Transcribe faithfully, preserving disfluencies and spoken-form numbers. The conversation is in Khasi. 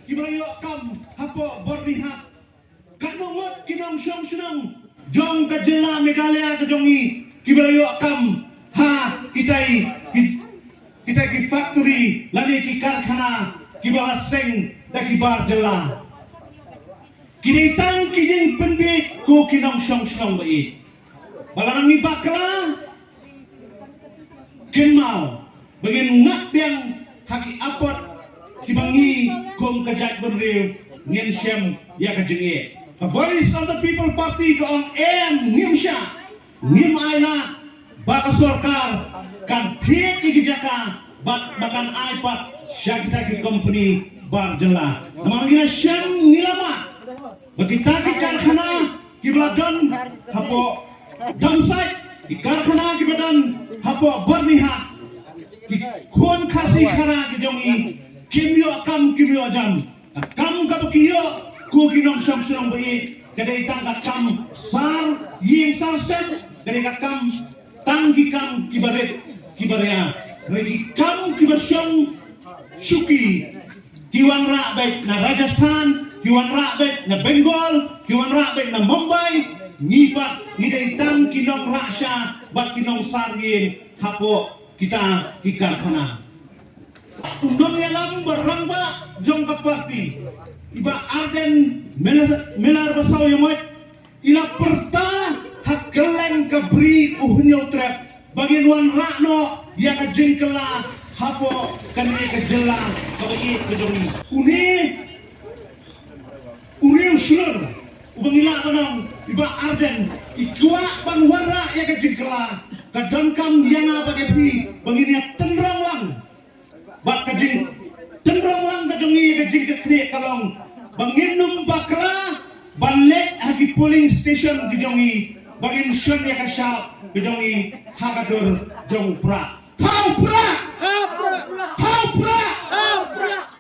kiba la ïoh kam hapoh Byrnihat. Katno ngut ki nongshong shnong jong ka jylla Meghalaya ka jong ngi kiba la ïoh kam ha kitai ki, kitai ki factory lane ki karkhana kiba la seng da ki bar jylla. Ki dei tang ki jingpynbieit ko ki nongshong shnong ba ïeit. Ba la nang ngi bakla, kynmaw ba ngin ngat biang ha ki apot kiba ngi kum ka jaitbynriew ngin shem ïa ka jingeh. Ka Voice of the People Party ka ong em, ngim shah, ngim ai lad ba ka sorkar kan thied ïa ki jaka bad ba kan ai pat sha kita ki kompani bar jylla. Namar ngi la shem, ngi la mad ba kita ki karkhana kiba la don hapoh Damsait, ki karkhana kiba don hapoh Byrnihat, ki khun Khasi Khara ki jong ngi kim ïoh kam, kim ïoh jam. Ka kam kaba ki ïoh ko ki nongshong shnong ba ïeit ka dei tang ka kam sar ïing sar sem, ka dei ka kam tang ki kam kiba rit kiba ria. Hynrei ki kam kiba shong shuki ki wanrah beit na Rajasthan, ki wanrah beit na Bengal, ki wanrah beit na Mumbai. Ngi pat ngi dei tang ki nongrah sha bad ki nongsar ïing hapoh kita ki karkhana. U nongïalam ba rangbah jong ka party, i Bah Ardent Miller, Miller Basaiawmoit, i la pyrta ha kylleng ka Bri U Hynñiewtrep ba ngin wanrah noh ïa ka jingkylla hapoh kane ka jylla kaba ïeit ka jong ngi. Une u riew shlur uba ngi lah ban ong, i Bah Ardent, i kwah ban wanrah ïa ka jingkylla. Ka donkam ïa nga bad ïa phi ba ngin ïa tynrong lang bad ka jingtynrong lang ka jong ngi ïa ka jingkitkhlieh ka long ba ngin ym bakla ban leit ha ki polling station ki jong ngi ba ngin shon ïa ka shap ka jong ngi ha ka dur jong u Prah. Ha u Prah! Ha u Prah!